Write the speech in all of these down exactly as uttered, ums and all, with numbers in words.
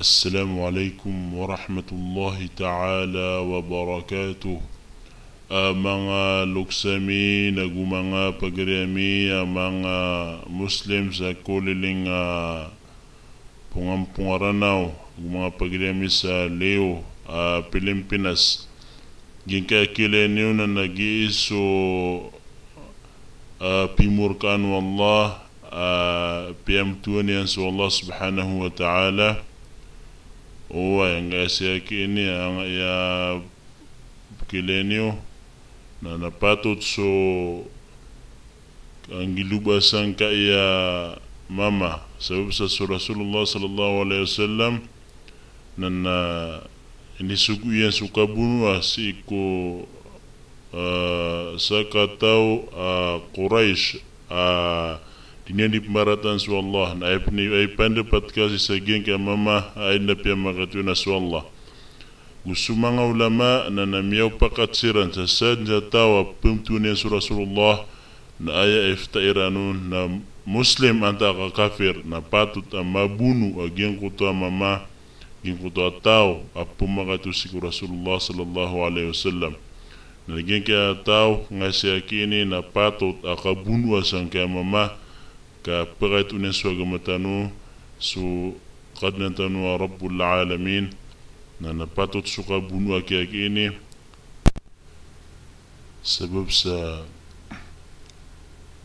Assalamu alaikum warahmatullahi ta'ala wabarakatuh. A manga loks ami, nago manga pagari ami, a manga Muslim sa koliling a pongamponga Ranaw, ago manga pagari ami sa Leo, a Pilimpinas. Giyangkaya kilay niyo na nagiiso a pimorkaan o Allah, a piyamtowan iyan so Allah subhanahu wa ta'ala. Oway, angkaya sii ki ini, angkaya kilay niyo na, na patot so anggiloba sangkaya mama. Sabap sa so Rasulullah sallallahu alaihi wasallam na, na inisogo iyan so kabonoa sii ko, a, sakataw a Quraysh, a di niyan di pembarataan so Allah, na aya peni, aya pandapat ka sii sa giyangkaya mama, a aya na piyamakatona so Allah. Go so manga ulama na, na miyaopakat siran sa sadn sa taw a pemtowan iyan so Rasulullah, na aya ifta iran on na Muslim antaa ka kafir, na patot a mabono a giyangkoto a mama, giyangkoto a taw a pemakato sii ko Rasulullah sallallahu alaihi wasallam. Na giyangkaya taw angkaya sii ki ini na patot a kabonoa sangkaya mama, ka pekaito niyan so agama tano so Kadnan tano a Rabbul Alamin. Na, na patot so kabonoa kiyaki ini. Sabap sa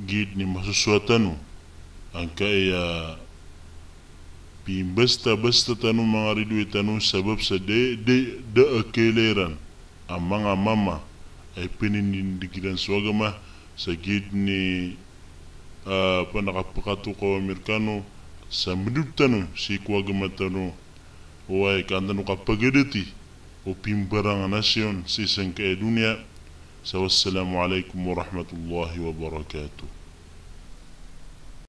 giya ini masosowa tano angkaya pimbastabasta tano manga ridoay tano, sabap sa da, da, da a kilay iran a manga mama a ipenindigiran so agama, sa giya ini, a, panakapekatokaw ami rekano sa medod tano sii ko agama tano. Oway, ka an tano kapagadati o pimbarang a nasyon sii sangkaya doniya. Sa wassalamu alaikum warahmatullahi wabarakatuh.